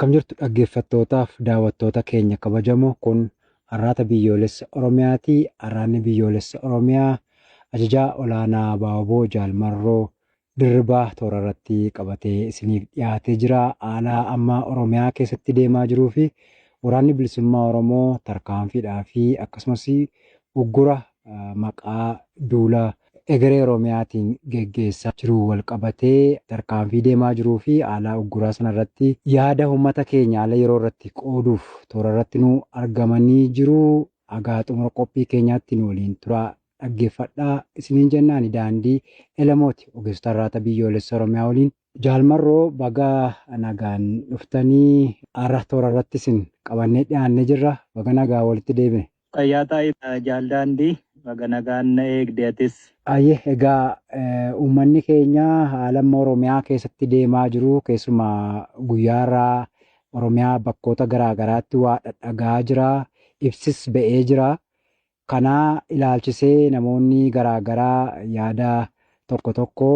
Akkam jirtu dhaggeeffattootaaf daawwattoota keenya kabajamoo, kun Arraata Biyyoolessa Oromiyaati. Arraanni Biyyoolessa Oromiyaa ajajaa olaanaa Baaboo Jaal Marroo Dirribaa toora irratti qabatee isiniif dhiyaatee jira. Haala amma Oromiyaa keessatti deemaa jiruu fi waraanni bilisummaa Oromoo tarkaanfiidhaa fi akkasumas uggura maqaa duula egeree Oromiyaatiin geggeessaa jiru wal qabatee tarkaanfii deemaa jiruu fi haala ugguraa sanarratti yaada uummata keenya haala yeroo irratti qooduuf toora irratti nu argamanii jiru. Hagaa xumura qophii keenyaatti nu waliin turaa, dhaggeeffadhaa isiniin jennaan. Daandii Elamooti, ogeessota Arraata Biyyoolessa Oromiyaa waliin. Jaal Marroo, baga nagaan dhuftanii. Har'a toora irratti isin qabannee dhiyaannee jirra. Baga nagaa walitti deebine. Fayyaa ta'i, Jaal Daandii, baga nagaan na eegde atis. Ayyee, egaa uummanni keenya haala amma Oromiyaa keessatti deemaa jiru, keessumaa guyyaarraa Oromiyaa bakkoota garaa garaatti waa dhadhagaa jira. Ibsis ba'ee jira. Kana ilaalchisee namoonni garaa garaa yaada tokko tokko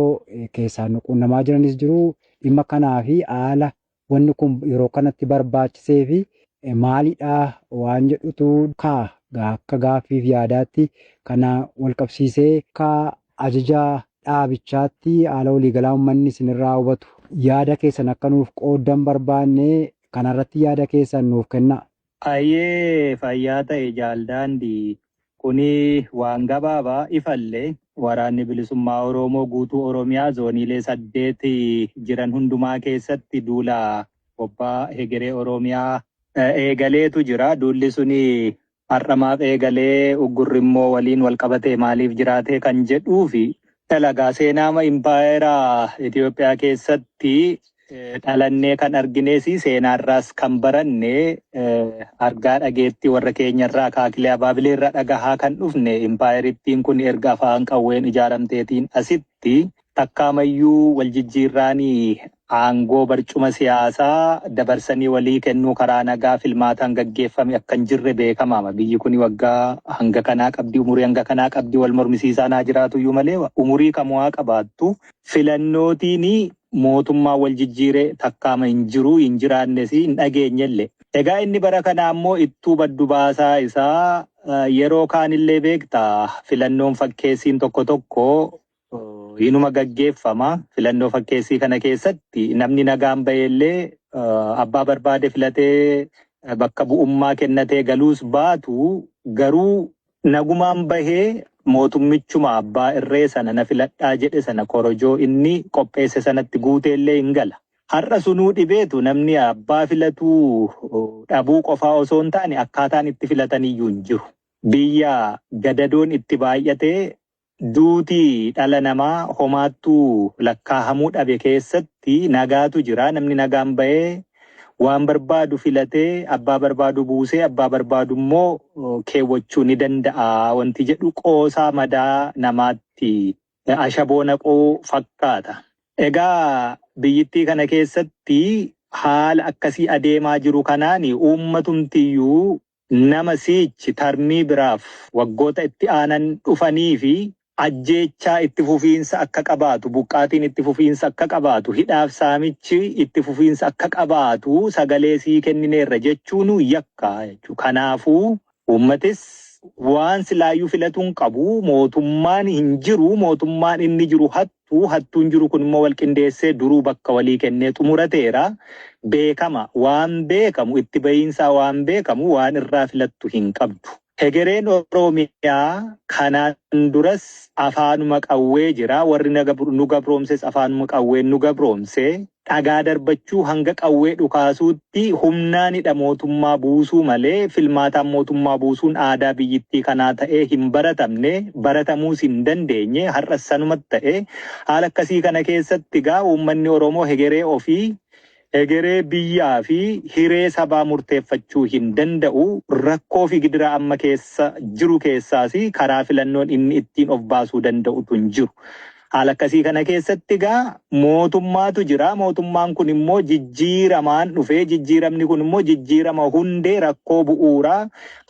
keessaan nu quunnamaa jiranis jiru. Dhimma kanaa fi haala wanni kun yeroo kanatti barbaachisee fi maalidha waan jedhutu ka'a akka gaaffiif yaadaatti. Kana wal qabsiisee akka ajaja dhaabichaatti haala waliigalaa uummanni isinirraa hubatu yaada keessan akka nuuf qooddan barbaanne. Kanarratti yaada keessan nuuf kennaa. Ayyee, fayyaa ta'e, Jaal Daandii. Kuni waan gabaabaa ifallee, waraanni bilisummaa Oromoo guutuu Oromiyaa zooniilee 8 jiran hundumaa keessatti duula bobbaa hegeree Oromiyaa eegaleetu jira. Duulli suni har'amaaf eegalee, uggurri immoo waliin wal qabatee maaliif jiraate kan jedhuu fi dalagaa seenaama impaayera Itoophiyaa keessatti dhalannee kan argines, seenaarraas kan baranne, argaa dhageetti warra keenyarraa, akaakilee abaabilee irraa dhagahaa kan dhufne, impaayerittiin kun erga afaan qawween ijaaramteetiin asitti takkaamayyuu wal jijjiirraanii aangoo barcuma siyaasaa dabarsanii walii kennuu karaa nagaa filmaataan gaggeeffame akka hin jirre beekamaama. Biyyi kun waggaa hanga kanaa qabdi, umurii hanga kanaa qabdi, wal mormisiisaa naa jiraatu iyyuu malee umurii kamuu haa qabaattu. Filannootiin mootummaa wal jijjiiree takkaama hin jiru, hin jiraannes, hin dhageenyellee. Egaa inni bara kanaa immoo ittuu baddu baasaa isaa yeroo kaanillee beektaa, filannoon fakkeessiin tokko tokko inuma gaggeeffama. Filannoo fakkeessii kana keessatti namni nagaan baheellee abbaa barbaade filatee bakka bu'ummaa kennatee galuus baatu, garuu nagumaan bahee mootummichuma abbaa irree sana na filadhaa jedhe sana korojoo inni qopheesse sanatti guuteellee hin gala. Har'a sunuu dhibeetu namni abbaa filatuu dhabuu qofaa osoo hin taane akkaataan itti filatan iyyuu hin jiru. Biyya gadadoon itti baay'atee duutii dhala namaa homaattuu lakkaahamuu dhabe keessatti nagaatu jira. Namni nagaan bahee waan barbaadu filatee, abbaa barbaadu buusee, abbaa barbaadu immoo keewwachuu ni danda'a. Wanti jedhu qoosaa madaa namaatti ashaboo naquu fakkaata. Egaa biyyittii kana keessatti haala akkasii adeemaa jiru kanaan uummatumtiyyuu nama siichi tarmii biraaf waggoota itti aanan dhufanii fi ajjeechaa itti fufiinsa akka qabaatu, buqqaatiin itti fufiinsa akka qabaatu, hidhaaf saamichi itti fufiinsa akka qabaatu sagalee sii kennineerra jechuun yakka jechuudha. Kanaafuu uummatis waan silaayyuu filatuun qabu, mootummaan hin jiru, mootummaan inni jiru hattuu, hattuun jiru kun immoo wal qindeessee duruu bakka walii kennee xumurateera. Beekama, waan beekamu, itti bahiinsaa waan beekamu, waan irraa filattu hin qabdu. Hegereen Oromiyaa kanaan duras afaanuma qawwee jira. Warri nu gabroomses afaanuma qawween nu gabroomse. Dhagaa darbachuu hanga qawwee dhukaasuutti humnaanidha mootummaa buusuu malee filmaataan mootummaa buusuun aadaa biyyittii kanaa ta'ee hin baratamne, baratamuus hin dandeenye. Har'as sanumatti ta'e. Haala akkasii kana keessatti gaa uummanni Oromoo hegeree ofii, hegeree biyyaa fi hiree sabaa murteeffachuu hin danda'u. Rakkoo fi gidira amma keessa jiru keessaas karaa filannoon inni ittiin of baasuu danda'utu hin jiru. Haala akkasii kana keessatti egaa mootummaatu jira. Mootummaan kun immoo jijjiiramaan dhufee jijjiiramni kun immoo jijjiirama hundee rakkoo bu'uuraa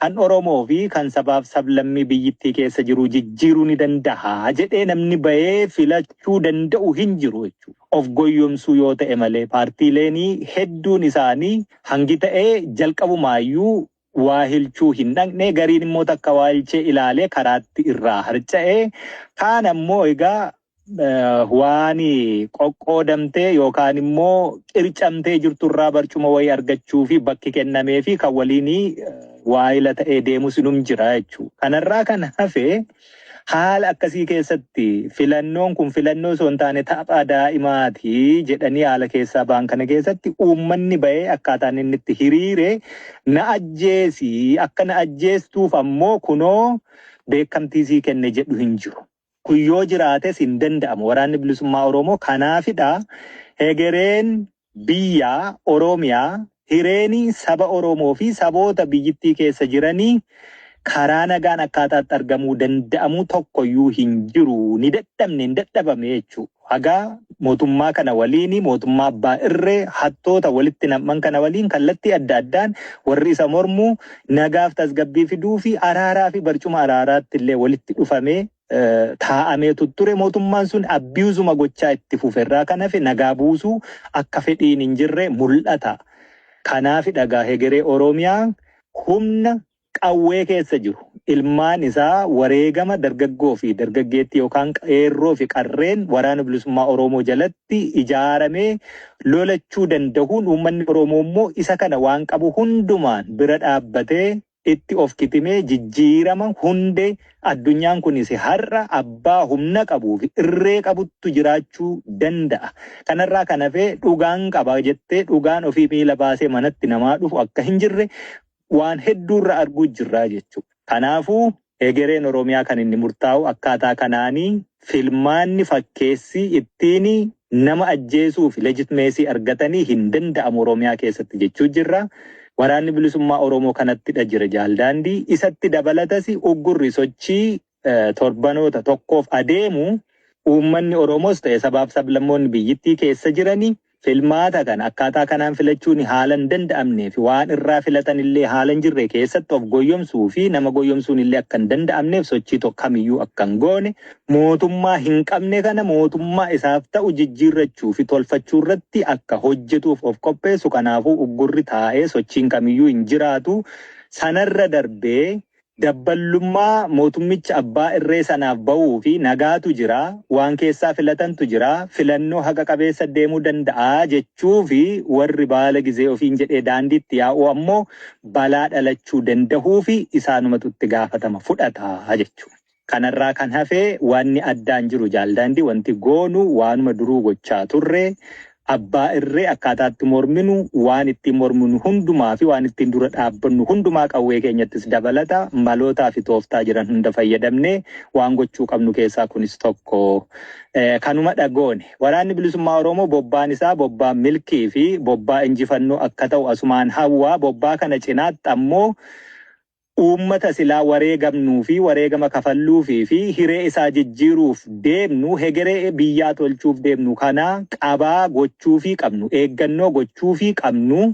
kan Oromoo fi kan sabaaf sablammii biyyittii keessa jiru jijjiiruu ni danda'a jedhee namni bahee filachuu danda'u hin jiru jechuudha. Of goyyomsuu yoo ta'e malee paartiileen hedduun isaanii hangi ta'ee jalqabumaayyuu waa hilchuu hin dhaqne, gariin immoo takka waa hilchee ilaalee karaatti irraa harca'ee, kaan ammoo egaa waan qoqqoodamtee yookaan immoo qircamtee jirturraa barcuma wayii argachuu fi bakki kennamee fi kan waliin waayila ta'ee deemus num jira jechuudha. Kanarraa kan hafe haala akkasii keessatti filannoon kun filannoo osoo hin taane tapha daa'imaati jedhanii haala keessaa ba'an kana keessatti uummanni bahee akkaataan inni itti hiriire na ajjeesii akka na ajjeestuuf ammoo kunoo beekamtii sii kenne jedhu hin jiru. Kun yoo jiraates hin danda'amu. Waraanni bilisummaa Oromoo kanaafidha. Hegereen biyya Oromiyaa hireeni saba Oromoo fi saboota biyyittii keessa jiranii karaa nagaan akkaataatti argamuu danda'amu tokkoyyuu hin jiru. Ni dadhabne, hin dadhabame jechuudha. Hagaa mootummaa kana waliin, mootummaa abbaa irree hattoota walitti nam'an kana waliin kallattii adda addaan warri isa mormu nagaaf tasgabbii fiduu fi araaraa fi barcuma araaraatti illee walitti dhufamee taa'amee ture. Mootummaan sun abiyuuzuma gochaa itti fuferraa kan hafe nagaa buusuu akka fedhiin hin jirre mul'ata. Kanaaf dhagaa hegeree Oromiyaa humna qawwee keessa jiru ilmaan isaa wareegama dargaggoo fi dargaggeettii yookaan qeerroo fi qarreen waraana bilisummaa Oromoo jalatti ijaaramee lolachuu danda'uun uummanni Oromoo immoo isa kana waan qabu hundumaan bira dhaabbatee itti of kitimee jijjiirama hundee addunyaan kunis har'a abbaa humna qabuu fi irree qabuttu jiraachuu danda'a. Kanarraa kan hafee dhugaan qaba jettee dhugaan ofii miila baasee manatti namaa dhufu akka hin jirre waan hedduurra arguu jirraa jechuudha. Kanaafuu egereen Oromiyaa kan inni murtaa'u akkaataa kanaanii filmaanni fakkeessii ittiin nama ajjeesuu fi leejitmeesii argatanii hin danda'amu Oromiyaa keessatti jechuu jirra. Waraanni bilisummaa Oromoo kanattidha jira jaaldaandii. Isatti dabalatas uggurri sochii torbanoota tokkoof adeemu uummanni Oromoos ta'e sabaaf sablammoonni biyyittii keessa jiranii filmaata kana akkaataa kanaan filachuun haala hin danda'amnee fi waan irraa filatan illee haala hin jirre keessatti of goyyomsuu fi nama goyyomsuun illee akka hin danda'amneef sochii kamiyyuu akka hin goone mootummaa hin qabne kana mootummaa isaaf ta'u jijjiirrachuu fi tolfachuu irratti akka hojjetuuf of qopheessu. Kanaafuu uggurri taa'ee sochiin kamiyyuu hin jiraatu. Sanarra darbee dabballummaa mootummicha abbaa irree sanaaf ba'uu fi nagaatu jira, waan keessaa filatantu jira, filannoo haqa qabeessa deemuu danda'a jechuu fi warri baala gizee ofiin jedhee daandiitti yaa'u ammoo balaa dhalachuu danda'uu fi isaanumatu itti gaafatama fudhata jechuudha. Kanarraa kan hafee wanni addaan jiru jaaldaandii wanti goonu waanuma duruu gochaa turre. Abbaa irree akkaataatti morminu waan ittiin morminu hundumaa fi waan ittiin dura dhaabbannu hundumaa qawwee keenyattis dabalata malootaa fi tooftaa jiran hunda fayyadamnee waan gochuu qabnu keessaa kunis tokko. Kanuma dhagoone waraanni bilisummaa Oromoo bobbaan isaa bobbaa milkii fi bobbaa injifannoo akka ta'u asumaan hawwaa. Bobbaa kana cinaatti ammoo uummata silaa wareegamnuu fi wareegama kafalluufii fi hiree isaa jijjiiruuf deemnu hegeree biyyaa tolchuuf deemnu kana qabaa gochuufii qabnu, eeggannoo gochuufii qabnu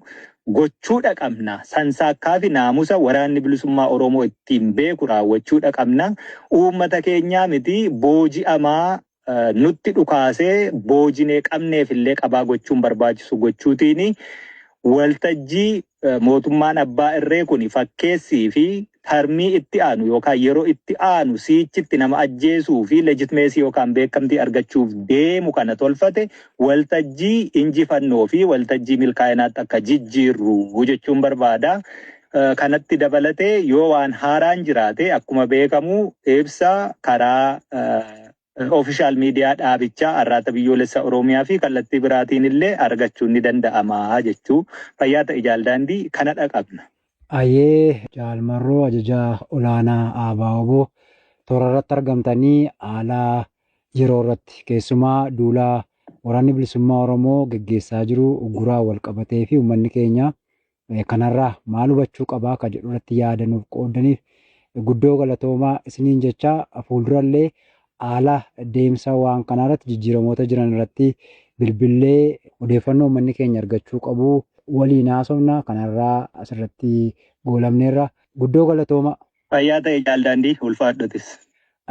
gochuudha qabna. Sansaakkaa fi naamusa waraanni bilisummaa Oromoo ittiin beeku raawwachuudha qabna. Uummata keenyaa miti booji'amaa nutti dhukaasee boojinee qabneef illee qabaa gochuun barbaachisu gochuutiini waltajjii mootummaan abbaa irree kun fakkeessii fi tarmii itti aanu yookaan yeroo itti aanu siichitti nama ajjeesuu fi leejitmeesii yookaan beekamtii argachuuf deemu kana tolfate waltajjii injifannoo fi waltajjii milkaa'inaatti akka jijjiirru jechuun barbaada. Kanatti dabalatee yoo waan haaraan jiraate akkuma beekamu ibsa karaa ofishaal miidiyaa dhaabichaa Arraata Biyyoolessa Oromiyaa fi kallattii biraatiin illee argachuun ni danda'ama jechuu. Fayyaa ta'e jaaldaandii kana dhaqabna. Ayyee Jaalmarroo ajajaa olaanaa ABO toora irratti argamtanii haala yeroo irratti keessumaa duulaa waraanni bilisummaa Oromoo geggeessaa jiru ugguraa wal qabatee fi uummanni keenya kanarraa maal hubachuu qabaa kan jedhu irratti yaada nuuf qoodaniif guddoo galatoomaa isiniin jecha fuuldurallee Haala deemsa waan kanaa irratti jijjiiramoota jiran irratti bilbillee odeeffannoo uummanni keenya argachuu qabu waliin haasofna. Kanarraa asirratti goolamneerra. Guddoo galatooma. Fayyaa ta'e Jaaldaandii ulfaadhotis.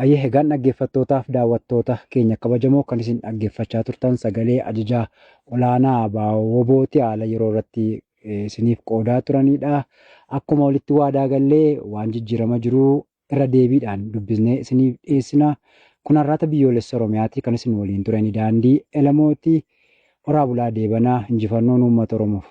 Ayyee egaan dhaggeeffattootaaf daawwattoota keenya kabajamoo kan isin dhaggeeffachaa turtan sagalee ajajaa olaanaa WBOti haala yeroo irratti isiniif qoodaa turanidha. Akkuma walitti waadaa gallee waan jijjiirama jiru irra deebiidhaan dubbisnee isiniif dhiyeessina. Kun Arraata Biyyoolessa Oromiyaati kan isin waliin turani daandii Elamooti. Horaa bulaa deebanaa injifannoon uummata Oromoof.